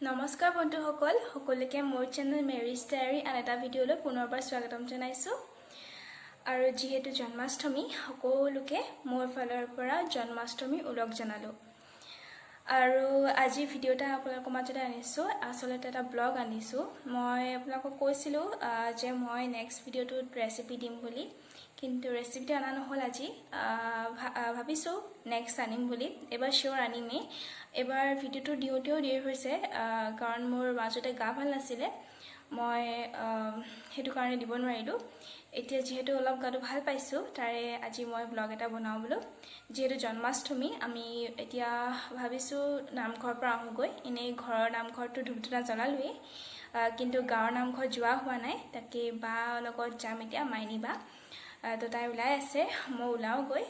নমস্কাৰ বন্ধুসকল, সকলোকে মোৰ চেনেল মেৰিজ ডায়েৰী আন এটা ভিডিঅ'লৈ পুনৰবাৰ স্বাগতম জনাইছোঁ। আৰু যিহেতু জন্মাষ্টমী, সকলোকে মোৰ ফালৰ পৰা জন্মাষ্টমী ওলগ জনালোঁ। আৰু আজি ভিডিঅ' এটা আপোনালোকৰ মাজতে আনিছোঁ, আচলতে এটা ব্লগ আনিছোঁ। মই আপোনালোকক কৈছিলোঁ যে মই নেক্সট ভিডিঅ'টোত ৰেচিপি দিম বুলি, কিন্তু ৰেচিপিটো অনা নহ'ল আজি। ভাবিছোঁ নেক্সট আনিম বুলি, এইবাৰ চিয়'ৰ আনিমেই। এইবাৰ ভিডিঅ'টো দিওঁতেও দেৰি হৈছে, কাৰণ মোৰ মাজতে গা ভাল নাছিলে, মই সেইটো কাৰণে দিব নোৱাৰিলোঁ। এতিয়া যিহেতু অলপ গাটো ভাল পাইছোঁ, তাৰে আজি মই ব্লগ এটা বনাওঁ বোলো। যিহেতু জন্মাষ্টমী, আমি এতিয়া ভাবিছোঁ নামঘৰৰ পৰা আহোঁগৈ। এনেই ঘৰৰ নামঘৰটো ধূপ ধূনা জ্বলালোৱেই, কিন্তু গাঁৱৰ নামঘৰ যোৱা হোৱা নাই। তাকে বা লগত যাম এতিয়া, মাইনী বা। তো তাই ওলাই আছে, মই ওলাওগৈ।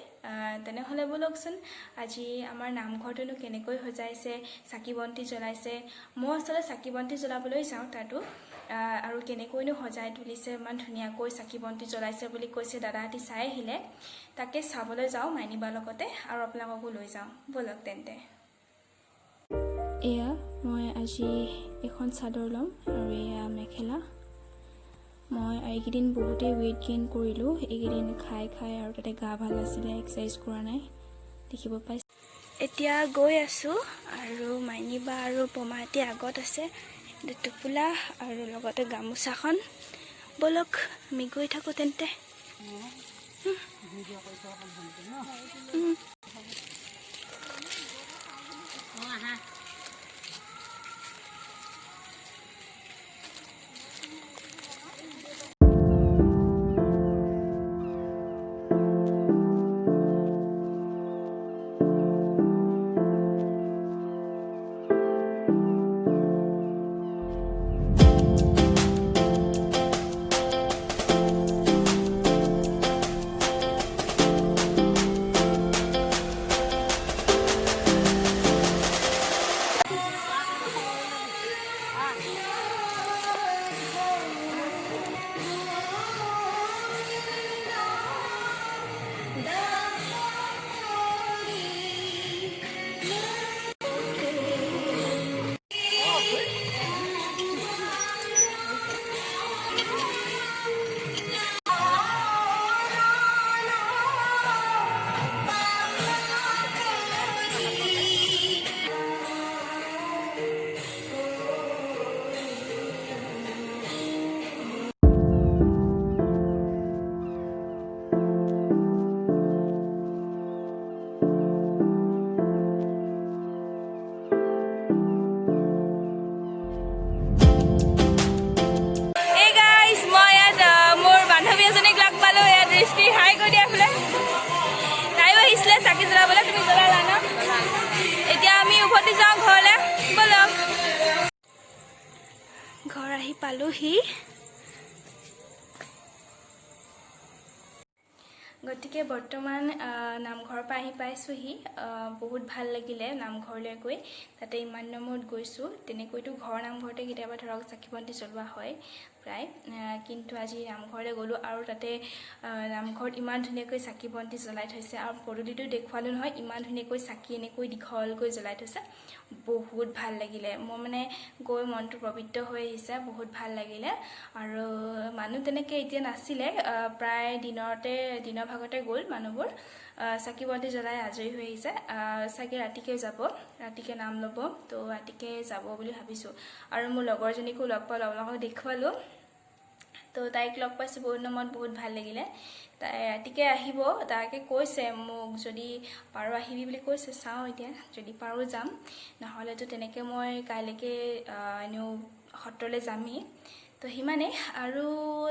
তেনেহ'লে ব'লকচোন, আজি আমাৰ নামঘৰটোনো কেনেকৈ সজাইছে, চাকি বন্তি জ্বলাইছে। মই আচলতে চাকি বন্তি জ্বলাবলৈ যাওঁ তাতো। আৰু কেনেকৈনো সজাই তুলিছে, ইমান ধুনীয়াকৈ চাকি বন্তি জ্বলাইছে বুলি কৈছে, দাদাহঁতি চাই আহিলে। তাকে চাবলৈ যাওঁ মাইনী বাৰ লগতে, আৰু আপোনালোককো লৈ যাওঁ ব'লক তেন্তে। এয়া মই আজি এখন চাদৰ ল'ম আৰু এয়া মেখেলা। মই এইকেইদিন বহুতেই ৱেইট গেইন কৰিলোঁ, এইকেইদিন খাই খাই, আৰু তাতে গা ভাল নাছিলে, এক্সাৰচাইজ কৰা নাই, দেখিব পাইছে। এতিয়া গৈ আছোঁ আৰু মাইনী বা আৰু পমাহঁতি আগত আছে, টোপোলা আৰু লগতে গামোচাখন। ব'লক, আমি গৈ থাকোঁ তেন্তে। এই গাইজ, মই ইয়াত মোৰ বান্ধৱী এজনীক লগ পালোঁ ইয়াত, দৃষ্টি। হাই কৈ দিয়া এইফালে। তাইও আহিছিলে চাকি জ্বলাবলৈ। তুমি জ্বলালা ন? এতিয়া আমি উভতি যাওঁ ঘৰলৈ, ব'লক। ঘৰ আহি পালোহি। গতিকে বৰ্তমান নামঘৰৰ পৰা আহি পাইছোঁহি। বহুত ভাল লাগিলে নামঘৰলৈ গৈ, তাতে ইমান দিনৰ মূৰত গৈছোঁ। তেনেকৈতো ঘৰৰ নামঘৰতে কেতিয়াবা ধৰক চাকি বন্তি জ্বলোৱা হয় প্ৰায়, কিন্তু আজি নামঘৰলৈ গ'লোঁ আৰু তাতে নামঘৰত ইমান ধুনীয়াকৈ চাকি বন্তি জ্বলাই থৈছে। আৰু পদূলিটো দেখুৱালোঁ নহয়, ইমান ধুনীয়াকৈ চাকি এনেকৈ দীঘলকৈ জ্বলাই থৈছে, বহুত ভাল লাগিলে। মোৰ মানে গৈ মনটো পবিত্ৰ হৈ আহিছে, বহুত ভাল লাগিলে। আৰু মানুহ তেনেকৈ এতিয়া নাছিলে, প্ৰায় দিনৰ ভাগতে গ'ল মানুহবোৰ। চাকি বন্তি জ্বলাই আজৰি হৈ আহিছে। চাগে ৰাতিকে যাব, ৰাতিকে নাম ল'ব, তো ৰাতিকে যাব বুলি ভাবিছোঁ। আৰু মোৰ লগৰজনীকো লগ পালোঁ, আপোনালোকক দেখুৱালোঁ। তো তাইক লগ পাইছোঁ বহুত দিনৰ মূৰত, বহুত ভাল লাগিলে। তাই ৰাতিকে আহিব, তাকে কৈছে মোক, যদি পাৰোঁ আহিবি বুলি কৈছে। চাওঁ এতিয়া, যদি পাৰোঁ যাম, নহ'লেতো তেনেকৈ মই কাইলৈকে এনেও সত্ৰলৈ যামেই। তো সিমানেই আৰু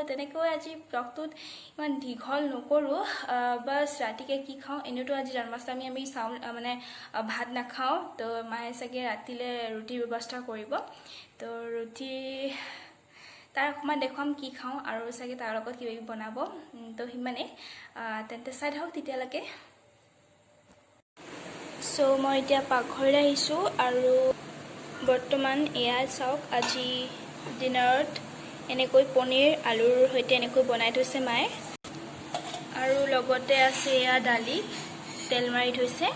তেনেকৈ আজি ব্লগটোত ইমান দীঘল নকৰোঁ। বাছ ৰাতিকে কি খাওঁ, এনেওতো আজি জন্মাষ্টমী, আমি চাউল মানে ভাত নাখাওঁ। তো মায়ে চাগে ৰাতিলৈ ৰুটিৰ ব্যৱস্থা কৰিব, তো ৰুটি তাৰ অকণমান দেখুৱাম কি খাওঁ, আৰু চাগে তাৰ লগত কিবা কিবি বনাব। তো সিমানেই, তেন্তে চাই থাকক তেতিয়ালৈকে। চ' মই এতিয়া পাকঘৰলৈ আহিছোঁ আৰু বৰ্তমান এয়া চাওক, আজি ডিনাৰত এনেকৈ পনীৰ আলুৰ সৈতে এনেকৈ বনাই থৈছে মায়ে, আৰু লগতে আছে এয়া দালি, তেল মাৰি থৈছে,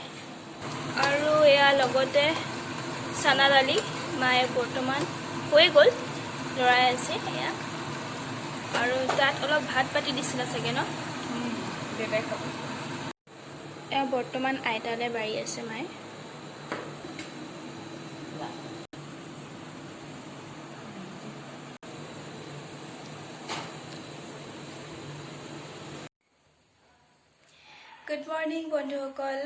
আৰু এয়া লগতে চানা দালি মায়ে বৰ্তমান হৈ গ'ল, লৰাই আছে এয়া। আৰু তাত অলপ ভাত পাতি দিছিলে চাগে ন? দেউতাই খাব। এয়া বৰ্তমান আইতালৈ বাঢ়ি আছে মায়ে। গুড মৰ্ণিং বন্ধুসকল,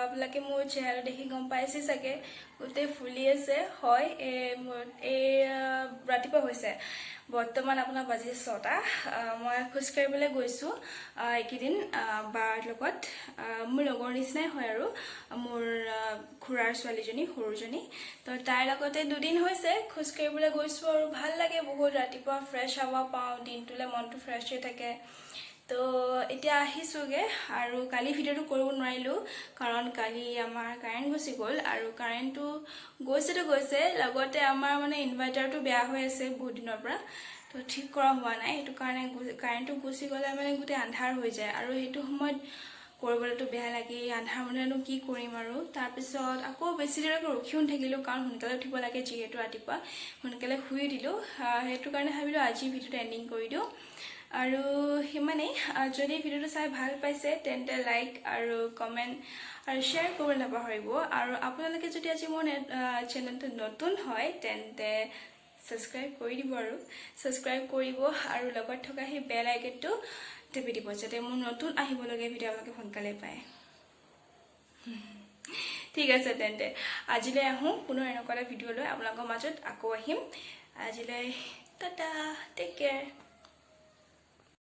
আপোনালোকে মোৰ চেহেৰা দেখি গম পাইছে চাগে, গোটেই ফুলি আছে। হয়, এই ৰাতিপুৱা হৈছে, বৰ্তমান আপোনাৰ বাজিছে 6টা। মই খোজকাঢ়িবলৈ গৈছোঁ এইকেইদিন বাৰ লগত, মোৰ লগৰ নিচিনাই হয় আৰু মোৰ খুৰাৰ ছোৱালীজনী, সৰুজনী। তো তাইৰ লগতে দুদিন হৈছে খোজকাঢ়িবলৈ গৈছোঁ আৰু ভাল লাগে বহুত। ৰাতিপুৱা ফ্ৰেছ হাৱা পাওঁ, দিনটোলৈ মনটো ফ্ৰেছ হৈ থাকে। তো এতিয়া আহিছোঁগৈ আৰু কালি ভিডিঅ'টো কৰিব নোৱাৰিলোঁ, কাৰণ কালি আমাৰ কাৰেণ্ট গুচি গ'ল। আৰু কাৰেণ্টটো গৈছেতো গৈছে, লগতে আমাৰ মানে ইনভাৰ্টাৰটো বেয়া হৈ আছে বহুত দিনৰ পৰা, তো ঠিক কৰা হোৱা নাই। সেইটো কাৰণে কাৰেণ্টটো গুচি গ'লে মানে গোটেই আন্ধাৰ হৈ যায় আৰু সেইটো সময়ত কৰিবলৈতো বেয়া লাগে, আন্ধাৰ মানেনো কি কৰিম আৰু। তাৰপিছত আকৌ বেছি দেৰিলৈকে ৰখিও নাথাকিলোঁ, কাৰণ সোনকালে উঠিব লাগে যিহেতু ৰাতিপুৱা সোনকালে শুই দিলোঁ। সেইটো কাৰণে ভাবিলোঁ আজি ভিডিঅ'টো এণ্ডিং কৰি দিওঁ। আৰু সিমানেই। যদি ভিডিঅ'টো চাই ভাল পাইছে তেন্তে লাইক আৰু কমেণ্ট আৰু শ্বেয়াৰ কৰিব নাপাহৰিব। আৰু আপোনালোকে যদি আজি মোৰ চেনেলটো নতুন হয় তেন্তে ছাবস্ক্ৰাইব কৰি দিব আৰু ছাবস্ক্ৰাইব কৰিব আৰু লগত থকা সেই বেল আইকনটো টিপি দিব, যাতে মোৰ নতুন আহিবলগীয়া ভিডিঅ' আপোনালোকে সোনকালে পায়। ঠিক আছে তেন্তে আজিলৈ আহোঁ, পুনৰ এনেকুৱা এটা ভিডিঅ' লৈ আপোনালোকৰ মাজত আকৌ আহিম। আজিলৈ টাটা, টেক কেয়াৰ।